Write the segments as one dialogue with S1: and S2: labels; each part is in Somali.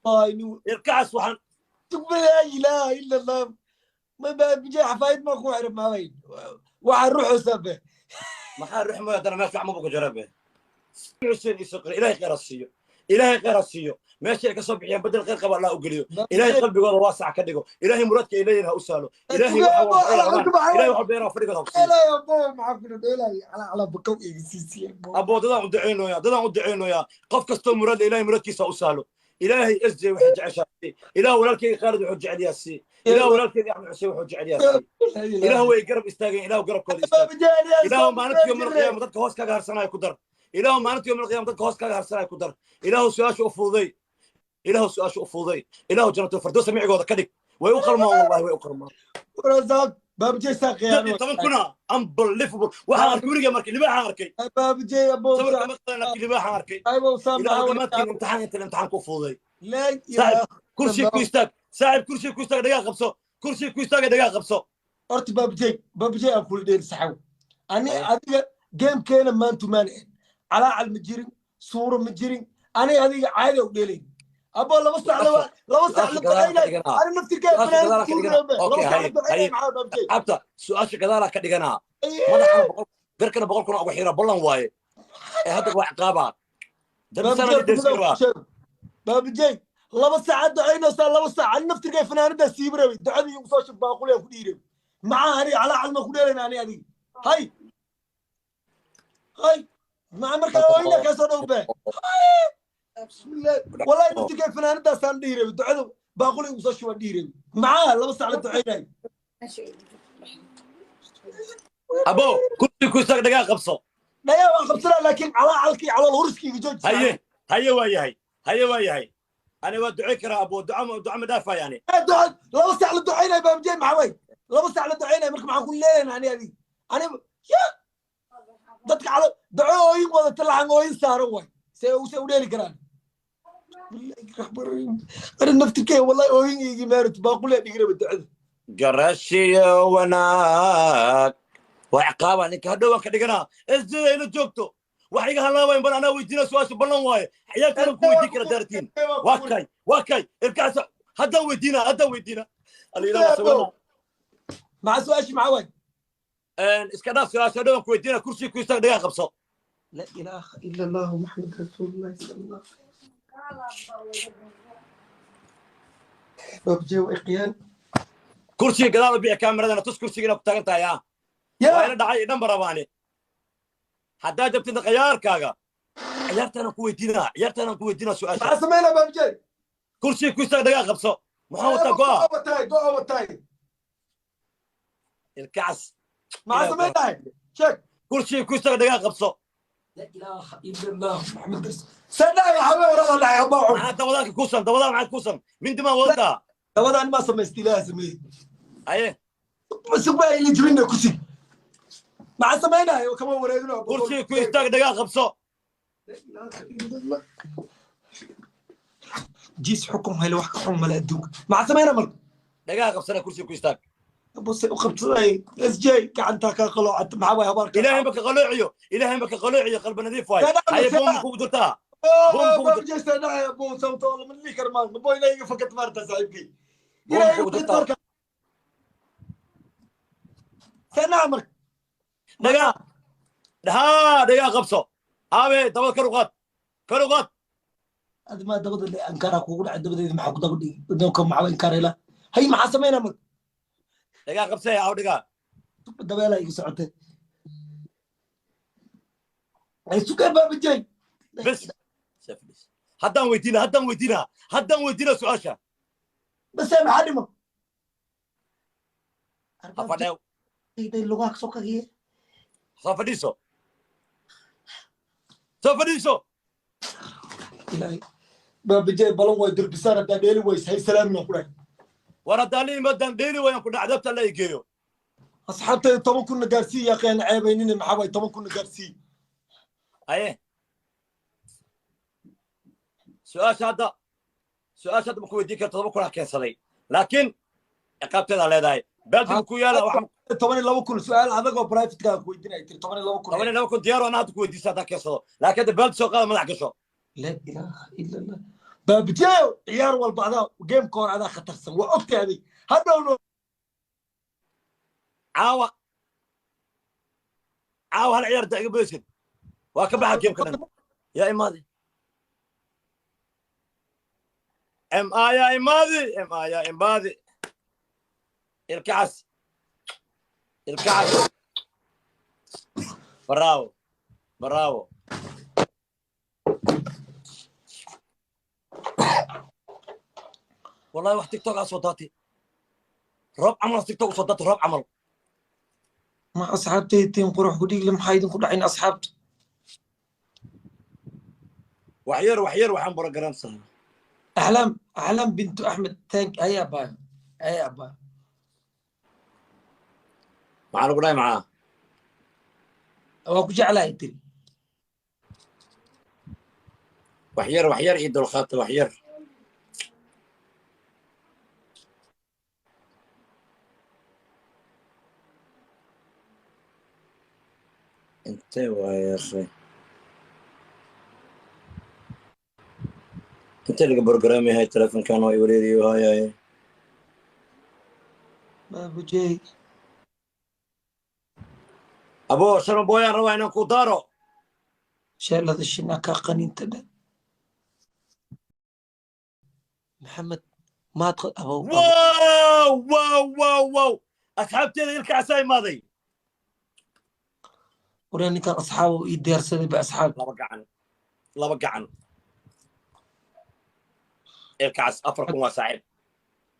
S1: Ilkacas waxaan
S2: Laa ilaaha ila Allah. Ma Baabajey xafaayad ma ku xiran maamayn? Waxaa ruuxuusaa be.
S1: Maxaa ruux mooy haddana meesha wax maba ku jira be. Xuseen iisoo qira. Ilaahay khayr ha siiyo, Ilaahay khayr ha siiyo. Meesha ay ka soo bixiyaan bedel khayr qaba Allah u geliyo. Ilaahay qalbigooda waasac ka dhigo. Ilaahay muraadka ay leeyihin ha u sahlo. Ilaahay waxa walba ay rabaan, Ilaahay wax walba ay fadhigooda ha u siiyo.
S2: Maxaa ku dheelay? Calaa bakaw iga siisiye.
S1: Aboo, dadaan u ducaynoyaa, dadaan u ducaynoyaa. Qof kastoo muraad le, Ilaahay muraadkiisa ha u sahlo. Ilaahay SJ waxay jeceshaa sii. Ilaah walaalkayga Khaalid wuxuu jecel yahaa sii. Ilaah walaalkayga Axmed Xuseen wuxuu jecel yahaa sii. Ilaah way garab istaageen, Ilaah garabkooda istaag. Ilaah maalinta yawm alqiyaama dadka hoos kaga harsanaya ku dar. Ilaah maalinta yawm alqiyaama dadka hoos kaga harsanaya ku dar. Ilaah su-aasha u fududay, Ilaah su-aasha u fududay. Ilaah jannatul firdowsa micigooda ka dhig. Way u qalmaan, wallahi way u qalmaan.
S2: Baabajey saa
S1: 18 kuna, unbelievable. Waxaan arkay weliga markay libaaxaan arkay.
S2: Baabajey.
S1: Sawirka ma qadan, laakiin libaaxaan arkay. Ilaah dhammaantiin imtixaan inta imtixaan ku fududay. Saaxib, kursiga ku istaag. Saaxib, kursiga ku istaag, dhagaa qabso. Kursiga ku istaag, dhagaa qabso.
S2: Horta Baabajey, Baabajey, aan kula dheeli saxaw. Ani adiga gamekeena man to man eh, calaacal ma jirin, suuro ma jirin. Ani adiga caadi u dheelayn abo. 2 sac, 2 sac la ducaynay. Ani naftirkee fanaanad tuurnabe 2 sac la ducaynay. Maxaa Baabajey?
S1: Abta su-aasha gadaalaa ka dhiganaa. Madaxana 100, garkana 100 kuna uga xira. Ballan waaye ee hadda waa ciqaabaa.
S2: Baabajey, 2 saacaad ducaynaysaa, 2 saac. Ani naftirkee fanaanadaa siibi rabay. Ducadii igu soo shub baaquliyaa ku dhihi rabay. Maxaa ani calaacal ma ku dheelayna? Ani adiga hay hay maca markaa ooyna kasoo dhow be. Bismillah, wallahi naftirkee fanaanadaasaan dhihi rabay. Ducada baaquli igu soo shubaan dhihi rabay. Maxaa 2 saac la ducaynayo?
S1: Abo, kursi ku istaag, dhagaa qabso.
S2: Dhagaa waan qabsanaa, laakiin calaacalkii calool huriskiiga jooji.
S1: Haye haye, waa yahay. Haye, waa yahay. Ani waa ducay karaa abo, duca duca ma dhaafay ani.
S2: Duca 2 saac la ducaynay Baabajey, maxaa way 2 saac la ducaynay? Marka maxaan ku leeyahay ani adiga? Ani ya dadka calo duco ooyin wadata, laxan ooyin saaran way se u dheeli karaan. Ani naftirkee wallahi ooyin iigi maarat, baaquliya dhigiraba ducada.
S1: Garashiyo wanaag waa ciqaaba ninka. Hadhow waan ka dhiganaa. Sjda ila joogto, wax iga halaabayn bal anaa weydiina su-aasha. Ballan waaye, ciyaartana ku weydiin kara daartiin. Waa kay, waa kay. Ilkaas haddaan weydiina, haddaan weydiina.
S2: Maxaa su-aashi? Maxaa waay?
S1: Iska dhaaf su-aasha, hadhow waan ku weydiina. Kursiga ku istaag, dhagaa qabso.
S2: Laa ilaaha ila Allahu, Maxamed rasuulullahi sala Allah. Baabjee way qiyaan.
S1: Kursiga gadaal u bixi, kaameradana tus. Kursiga inaad ku taagan tahay ah waa ina dhacay dhan barabaani. Haddaa jabtid khiyaarkaaga, ciyaartaanaan ku weydiinaa, ciyaartaanaan ku weydiinaa su-aasha.
S2: Maxaa sameynaa Baabjee?
S1: Kursiga ku istaag, dhagaa qabso. Maxaa wataa go'a?
S2: Wataay, go'a wataay.
S1: Ilkacas.
S2: Maxaa sameynaa? Sheeg.
S1: Kursiga ku istaag, dhagaa qabso.
S2: Laa ilaaha ila Allah, Maxamed rasul sadhaay xabe warada dhacay abaa.
S1: Maxaa dabadaanka kuusan? Dabadaan maxaa kuusan? Mindi maa wadataa?
S2: Dabadaan maa samaysta, Ilaaha sameeyey.
S1: Haye.
S2: Sugbaa ila jibina kusig. Maxaa samaynayo? Kama wareegno.
S1: Kursiga ku istaag, dhagaa qabso.
S2: Laa ilaaha ila Allah. Jiis xukum hele, wax ka xun male adduunka. Maxaa samaynaa marka?
S1: Dhagaa qabsana, kursiga ku istaag.
S2: Buse u qabsaday SJ, gacantaa kaa qaloocata. Maxaa waay habaarka?
S1: Ilaahay ma ka qaloociyo, Ilaahay ma ka qaloociyo. Qalba nadiif waay. Haye, boom kugu jirtaa, boom kugu jirtaa, boom kugu jirtaa. Dhagaa haa, dhagaa qabso. Aabe, dabada kor u qaad, kor u qaad.
S2: Admaa dabada le ankara kugu dhacay. Dabadeeda maxaa ku daba dhigi? Maxaa inkarela? Hay, maxaa samaynaa marka?
S1: Dhagaa qabsee, aw dhigaa.
S2: Dabeelaa iga socotay. Ay sugee Baabajey.
S1: Bes, haddaan weydiina, haddaan weydiina, haddaan weydiina su-aasha.
S2: Base maxaa dhimo?
S1: Ha fadheew.
S2: Lugaha kasoo kagiye.
S1: Soo fadhiiso, soo fadhiiso.
S2: Ilaahay Baabajey, balan way durbisaan. Haddaa dheeli ways, hay salaamina ku dhahay.
S1: War haddaan la yimaadaan dheeli wayaan ku dhac, dabta alla i geeyo.
S2: Asxaabtayda 10,000-na gaarsii yaqeen ceebaynine. Maxaa waay? 10,000-na gaarsii.
S1: Haye, su-aasha hadda, su-aasha hadda ma ku weydiin kara. 7,000 aa keensaday, laakiin ciqaabteedaa leedahay. Baaldiga ku yaala waxa.
S2: 12,000 su-aal adag oo privatekaa ku weydiinaya tiri, 12,000.
S1: 12,000 diyaar. Ana hadda ku weydiista haddaan keensado, laakiin hadda baaldi soo qaada, madax gasho.
S2: Laa ilaaha ila Allah. Baabjeeyo, ciyaar walba adaa, gameka hore adaa khatarsan, waa ogtahay adig hadhowno.
S1: Caawa, caawa hal ciyaar daa iga badaysid, waa ka baxa gameka dhan. Yaa imaadi m a, yaa imaadi m a, yaa imaadi. Ilkacas, Ilkacas, bravo, bravo. Wallahi wax TikTok aa soo daatay, roob camal TikTok usoo daatay, roob camal.
S2: Ma asxaabtaytiin qurux ku dhiigle, maxaa idinku dhacin asxaabta?
S1: Wax yar, wax yar, waxaan borogaramsahaa.
S2: Axlaam, Axlaam Bintu Axmed, thank. Ayaa baayo, ayaa baayo.
S1: Maxaa lagu dhahay? Maxaa?
S2: Waa ku jeclahay tiri.
S1: Wax yar, wax yar iyo dulqaata, wax yar. Intee waaye akhi? Intee laga borogaraam yahay? Telefonkan waa i wareeriyo hayaye.
S2: Baabujey.
S1: Abo Sharma Boyaan rabaa inaan ku daaro.
S2: Sheelada shinaa kaa qaniinta dhan, Maxamed maad abow.
S1: Wow, wow, wow, wow! Asxaabteeda, ilkaasaa imaaday.
S2: Waryaa, ninkan asxaabo ii diyaarsaday ba, asxaab.
S1: Laba gacan, laba gacan. Ilkaas 4000 waa saaxiib,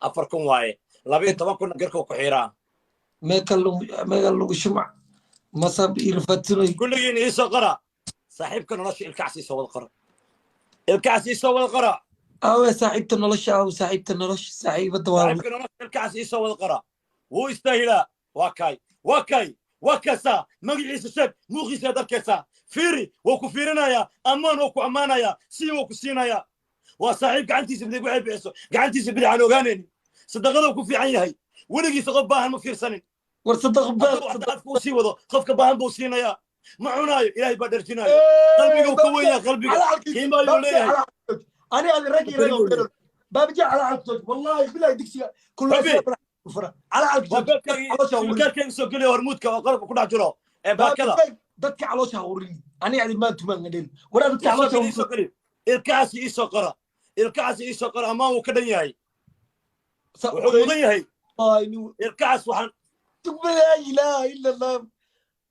S1: 4000 waaye, 12,000-na garkuu ku xiiraa.
S2: Meeka lagu, meeka lagu shumac masab ii rafaadsanay.
S1: Kulligiin iisoo qora saaxiibka nolosha Ilkaas, iisoo wada qora Ilkaas, iisoo wada qora.
S2: Aawe saaxiibta nolosha? Aawe saaxiibta nolosha? Saaxiibada waa.
S1: Saaxiibka nolosha Ilkaas iisoo wada qora, wuu istaahilaa. Waa kay, waa kay, waa kaasaa. Magaciisa sheeg, muuqiisa aad arkaysaa. Fiiri, wuu ku fiirinayaa, ammaan wuu ku ammaanayaa, sii wuu ku siinayaa. Waa saaxiib gacantiisa midig waxay bixiso gacantiisa bidix aan ogaanaynin. Sadaqaduu ku fiican yahay, weligiisa qof baahan ma fiirsanin.
S2: War sadaq beel.
S1: Hadduu xataa afka uu sii wado, qofka baahan buu siinayaa. Ma cunaayo, Ilaahay baa dharjinaayo. Qalbiga uu ka weyn yahay, qalbiga qiimo ayuu leeyahay.
S2: Ani adi rag rag baabije cala calkood, wallahi bilahi digsiga.
S1: Rabi.
S2: Kulfura cala
S1: waa
S2: calkood.
S1: beebkaagii soo geliya hormuudka oo qalabka ku dhex jiro ee baakada.
S2: Dadka caloosha ha urin. Ani adi maan tumaan gadheen waraa dadka caloosha ha
S1: iisoo geli Ilkacaasi, iisoo qora Ilkacaasi, iisoo qora. Ammaan wuu ka dhan yahay, wuxuu mudan yahay Ilkacaas waxaan.
S2: Laa ilaaha ila Allah!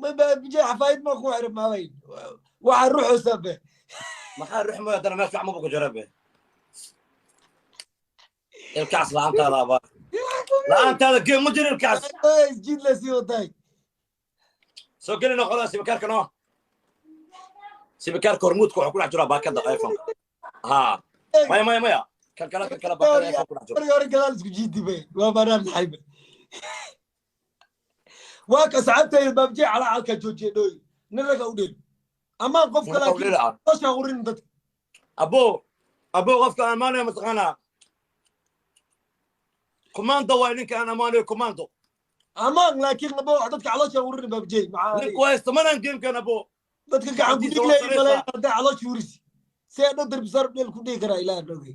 S2: Ma baabije xafaayad ma ku xiran maabayn? Waxaa ruuxoosaa be.
S1: Maxaa ruux mooy? Haddana meesha wax maba ku jira be. Ilkacaas la'aantaada abaa, la'aantaada game ma jiro, Ilkacaas.
S2: Isjiid la sii wadaay.
S1: Soo gelina qolada sibikaarka noo, sibikaarka hormuudka wuxuu ku dhex jiraa baakada iPhone. Ha, maya, maya, maya, kan kale, kan kale, baakada iPhone ku dhex jiro.
S2: Marka hore gadaal isku jiidi be, waa banaan naxayba. Waa ka saxaabtayda, baabjee calaa calkaa joojiye dhooy, nin raga u dheel amaan qofka, laakiin caloosha ha urin dadka.
S1: Abo, abo, qofka aan amaanaya mataqaanaa? Commando waay ninka aan amaanayo, commando.
S2: Amaan, laakiin abo dadka caloosha ha urin, baabjee maxaa?
S1: Ninku haysta manaan gamekan, abo.
S2: Dadka gacan ku
S1: Gacantiisa waa
S2: dhiglay
S1: sareysaa.
S2: malay hadday caloosha urisi see dhow darbisaar dheel ku dhihi karaa, ilaah dhowge.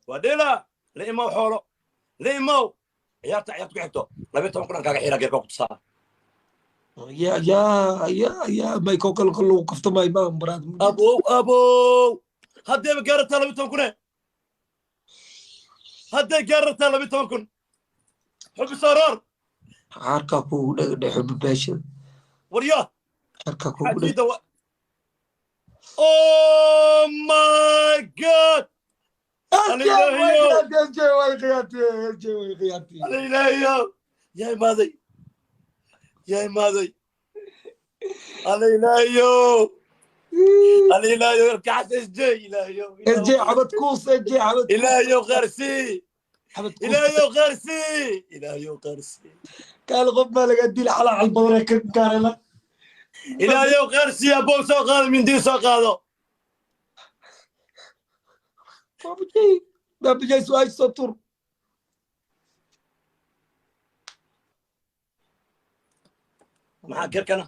S1: Waa dheela la imow, xoolo la imow. Ciyaarta, ciyaarta ku xigto 12,000 an kaaga xiraa, geerka ku tusaa.
S2: Ya ya ya ya, may ko kale kol lagu kaftamay ma maraad.
S1: Abow, abow, haddayba gaarataa 12,000-e, hadday gaarataa 12,000, xubi soroor.
S2: Xaarkaa kuugu dhagadhe xubi baashada.
S1: Warya.
S2: Xaarkaa kuugu dhag.
S1: Xajiida wa, oh my God!
S2: SJ way khiyaantay, SJ way khiyaantay.
S1: Ala ilaahayow, yaa imaaday, yaa imaaday! Ala ilaahayow, ala ilaahayow, Ilkaxas SJ, ilaahayow.
S2: SJ xabad kuus, SJ xabad kuus.
S1: Ilaahayow qaarsii.
S2: Xabad kuus.
S1: Ilaahayow qaarsii, ilaahayow qaarsii.
S2: Kaal qof baa laga dil xalaacal badan ka gaarela.
S1: Ilaahayow qaarsii. Abow, soo qaado mindii, soo qaado.
S2: Baabajay, baabajay, su-aasha soo tur.
S1: Maxaa gerkana?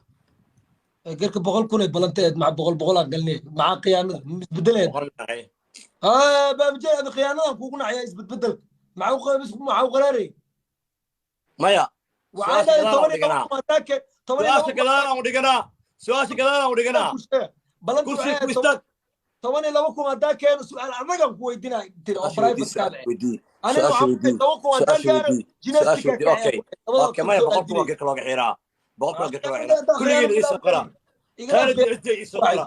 S2: Garka 100,000 ay balanteed maca 100 100 aan galnay, maxaa khiyaanada isbedeleed?
S1: Boqol dhacay.
S2: Baabajey, adi khiyaanadan kuugu nacaya, isbedbedelka maxaa u qaraaray?
S1: Maya.
S2: Waxaan dhahay 12,000 hadaa keen, 12,000.
S1: Su-aasha gadaalaan u dhiganaa, su-aasha gadaalaan u dhiganaa.
S2: Balantu
S1: Kursiga ku istaag.
S2: 12,000 haddaa keeno, su-aal adagan ku weydinaa tiri oo
S1: Su-aasha weydii,
S2: private kaada.
S1: Su-aasha weydii.
S2: Aniga
S1: Su-aasha
S2: waxaan
S1: weydii.
S2: 10,000 haddaan
S1: Su-aasha
S2: gaaro
S1: weydii, su-aasha
S2: jinastika.
S1: weydii. Okay, maya, 100,000 waa gerka looga xiraa, 100,000 waa gerka looga xiraa. Kulligiina iisoo qora, Khaalid iyo cidda iisoo qora.